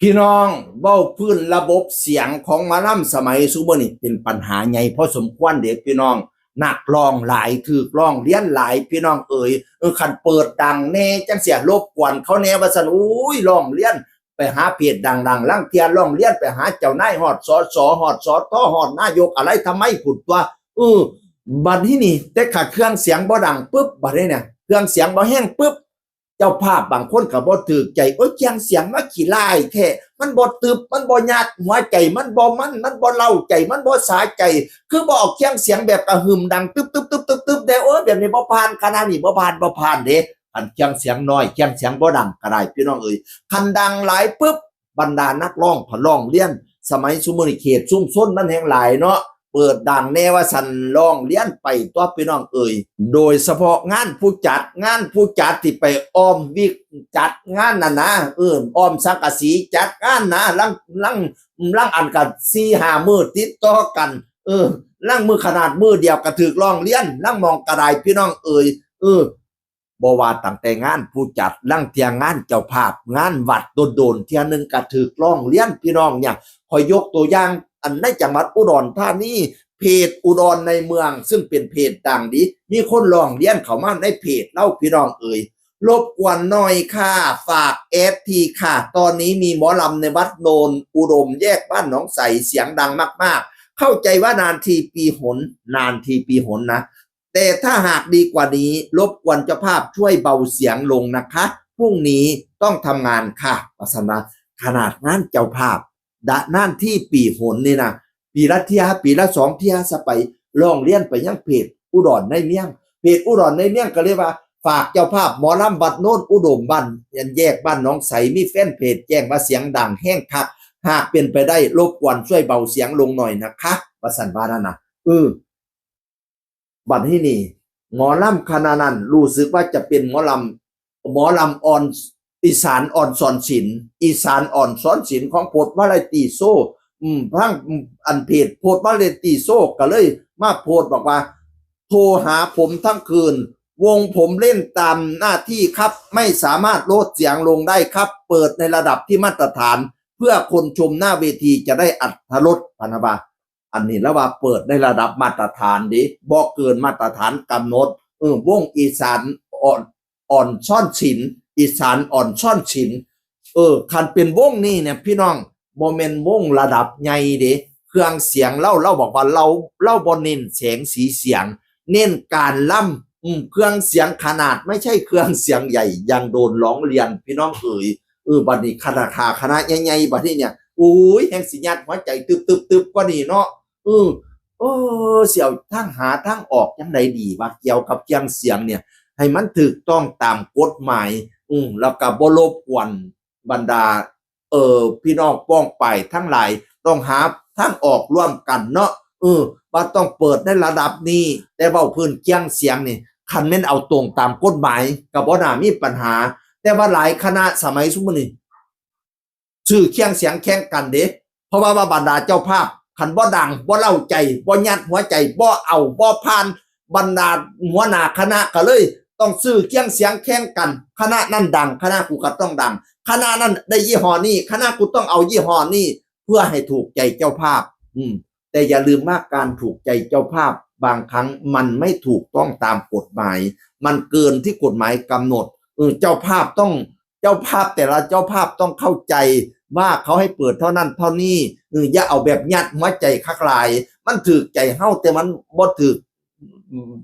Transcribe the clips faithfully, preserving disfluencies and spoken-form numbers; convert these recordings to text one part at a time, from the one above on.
พี่น้อง เว้าพื้นระบบเสียงของหมอลำสมัยซุมื้อนี้เป็นปัญหาใหญ่พอสมควรเด้พี่น้อง นักร้องหลาย ถูกร้องเรียนหลาย พี่น้องเอ๋ย เออ คันเปิดดังแน่จั่งซี้ รบกวนเขาแน่ว่าซั่น โอ้ย ร้องเรียนไปหาเพจดังๆ ลางเทื่อร้องเรียนไปหาเจ้านาย ฮอด สส ฮอด สท ฮอดนายก อะไรทำไม พุ้นตั๊ว เออ บัดนี้นี่ แต่คันเครื่องเสียงบ่ดังปึ๊บ บัดนี้เนี่ย เครื่องเสียงบ่แฮงปึ๊บ เจ้าภาพบางคนก็บ่ถูกใจ โอ๊ย เครื่องเสียงมาขี้ร้ายแท้ มันบ่ตึบ มันบ่หยาดหัวใจ มันบ่มัน มันบ่เร้าใจ มันบ่สาใจ คือบ่เอาเครื่องเสียงแบบกระหึ่มดังตึบๆๆๆๆ แด่ โอ๊ย แบบนี้บ่ผ่าน คณะนี้บ่ผ่าน บ่ผ่านเด้ คันเครื่องเสียงน้อย เครื่องเสียงบ่ดังก็ได้ พี่น้องเอ๋ย คันดังหลายปึ๊บ บรรดานักร้องพะร้องเรียน สมัยซุมื้อนี้เขตชุมชนมันแฮงหลายเนาะ เปิดดังแน่ว่าซั่น ร้องเรียนไปตั๊วพี่น้องเอ๋ย โดยเฉพาะงานผู้จัด งานผู้จัดที่ไปอ้อมวิกจัดงานน่ะนะ เออ อ้อมสังกะสีจัดงานนะ ลาง ลาง ลางอันก็สี่ห้ามื้อติดต่อกัน เออ ลางมื้อขนาดมื้อเดียวก็ถูกร้องเรียน ลางหม่องก็ได้ พี่น้องเอ๋ย เออ บ่ว่าตั้งแต่งานผู้จัด ลางเทื่องานเจ้าภาพ งานวัดโดนๆ เทื่อหนึ่งก็ถูกร้องเรียน พี่น้องเนี่ย ข้อยยกตัวอย่าง อันในจังหวัดอุดรธานี เพจอุดรในเมือง ซึ่งเป็นเพจดังดี มีคนร้องเรียนเข้ามาในเพจลาว พี่น้องเอ๋ย รบกวนหน่อยค่ะ ฝากแอดทีค่ะ ตอนนี้มีหมอลำในวัดโนนอุดม แยกบ้านหนองใส เสียงดังมากๆ เข้าใจว่านานทีปีหน นานทีปีหนนะ แต่ถ้าหากดีกว่านี้ รบกวนเจ้าภาพช่วยเบาเสียงลงนะคะ พรุ่งนี้ต้องทำงานค่ะ ว่าซั่นว่า ขนาดงานเจ้าภาพ ดะ นานทีปีหนนี่นะ ปีละเทื่อ ปีละสองเทื่อ ซะไป ร้องเรียนไปยังเพจอุดรในเมือง เพจอุดรในเมืองก็เลยว่า ฝากเจ้าภาพหมอลำวัดโนนอุดม บ้าน แยกบ้านหนองใส มีแฟนเพจแจ้งว่าเสียงดังแฮงคัก หากเป็นไปได้รบกวนช่วยเบาเสียงลงหน่อยนะคะ ว่าซั่นว่านั่นนะ เออ บัดนี้นี่ หมอลำคณะนั้นรู้สึกว่าจะเป็นหมอลำ หมอลำอ่อน อีสานอ่อนสอนศิลป์ อีสานอ่อนสอนศิลป์ของโพธิ์วาไรตี้โชว์ อืม ทาง อันเพจโพธิ์วาไรตี้โชว์ก็เลยมาโพสต์บอกว่า โทรหาผมทั้งคืน วงผมเล่นตามหน้าที่ครับ ไม่สามารถลดเสียงลงได้ครับ เปิดในระดับที่มาตรฐาน เพื่อคนชมหน้าเวทีจะได้อรรถรส พะนะว่า อันนี้ลาวว่าเปิดในระดับมาตรฐานเด้ บ่เกินมาตรฐานกำหนด เออ วงอีสานอ่อน อ่อนสอนศิลป์ อีสานอ่อนสอนศิลป์ เออ คันเป็นวงนี้เนี่ย พี่น้อง บ่แม่นวงระดับใหญ่เด้ เครื่องเสียงลาว ลาวบอกว่าลาว ลาวบ่เน้นแสงสีเสียง เน้นการลำ อืม เครื่องเสียงขนาดไม่ใช่เครื่องเสียงใหญ่ ยังโดนร้องเรียน พี่น้องเอ๋ย เออ บัดนี้คณะ คณะใหญ่ๆ บัดนี้เนี่ย โอ้ย แฮงสิหยาดหัวใจตึบๆๆ กว่านี้เนาะ เออ เออ สิเอาทางหาทางออกจั่งใดดีวะ เกี่ยวกับเครื่องเสียงเนี่ย ให้มันถูกต้องตามกฎหมาย อืม แล้วก็บ่รบกวนบรรดา เอ่อ พี่น้องป้องปายทั้งหลาย ต้องหาทางออกร่วมกันเนาะ เออ ว่าต้องเปิดในระดับนี้ แต่เว้าพื้นเครื่องเสียงนี่ คันแม่นเอาตรงตามกฎหมาย ก็บ่น่ามีปัญหา แต่ว่าหลายคณะสมัยซุมื้อนี้ ซื้อเครื่องเสียงแข่งกันเด้ เพราะว่า ว่าบรรดาเจ้าภาพ คันบ่ดัง บ่เร้าใจ บ่หยาดหัวใจ บ่เอา บ่ผ่าน บรรดาหัวหน้าคณะก็เลยต้องซื้อเครื่องเสียงแข่งกัน คณะนั้นดัง คณะกูก็ต้องดัง คณะนั้นได้ยี่ห้อนี้ คณะกูต้องเอายี่ห้อนี้ เพื่อให้ถูกใจเจ้าภาพ อืม แต่อย่าลืมว่าการถูกใจเจ้าภาพบางครั้งมันไม่ถูกต้องตามกฎหมาย มันเกินที่กฎหมายกำหนด เออ เจ้าภาพต้อง เจ้าภาพแต่ละเจ้าภาพต้องเข้าใจว่าเขาให้เปิดเท่านั้นเท่านี้ เออ อย่าเอาแบบหยาดหัวใจคักหลาย มันถูกใจเฮาแต่มันบ่ถูก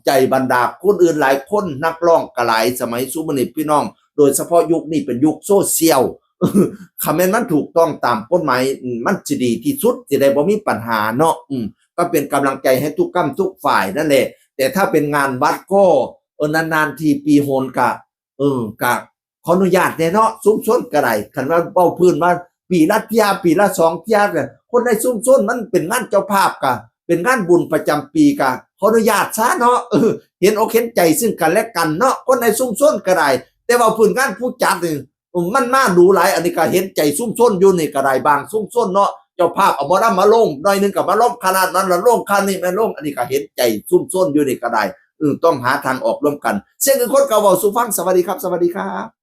ใจบรรดาคนอื่นหลายคน นักร้องก็หลาย สมัยซุมื้อนี้พี่น้อง โดยเฉพาะยุคนี้เป็นยุคโซเชียล คันแม่นมันถูกต้องตามกฎหมาย อืม มันสิดีที่สุด สิได้บ่มีปัญหาเนาะ อืม ก็เป็นกำลังใจให้ทุกก้ำทุกฝ่ายนั่นแหละ แต่ถ้าเป็นงานวัดก็ เออ นานๆ ทีปีหนกะ เออ กะขออนุญาตแหน่เนาะ ชุมชนก็ได้ คันว่าเว้าพื้นว่าปีละเทื่อ ปีละสองเทื่อเนี่ย คนในชุมชนมันเป็นงานเจ้าภาพกะ เป็นงานบุญประจำปีกะ ขออนุญาตซะเนาะ เออ เห็นอกเห็นใจซึ่งกันและกันเนาะ คนในชุมชนก็ได้ แต่ว่าพื้นงานผู้จัดนี่ มันมาดูหลาย อันนี้ก็เห็นใจชุมชนอยู่นี่ก็ได้ บางชุมชนเนาะ เจ้าภาพเอาหมอลำมาลงหน่อยหนึ่งก็มาลงคณะนั้นละลง คณะนี้มาลง อันนี้ก็เห็นใจชุมชนอยู่นี่ก็ได้ เออ ต้องหาทางออกร่วมกัน เสียงอื่นคนก็เว้าสู่ฟัง สวัสดีครับ สวัสดีครับ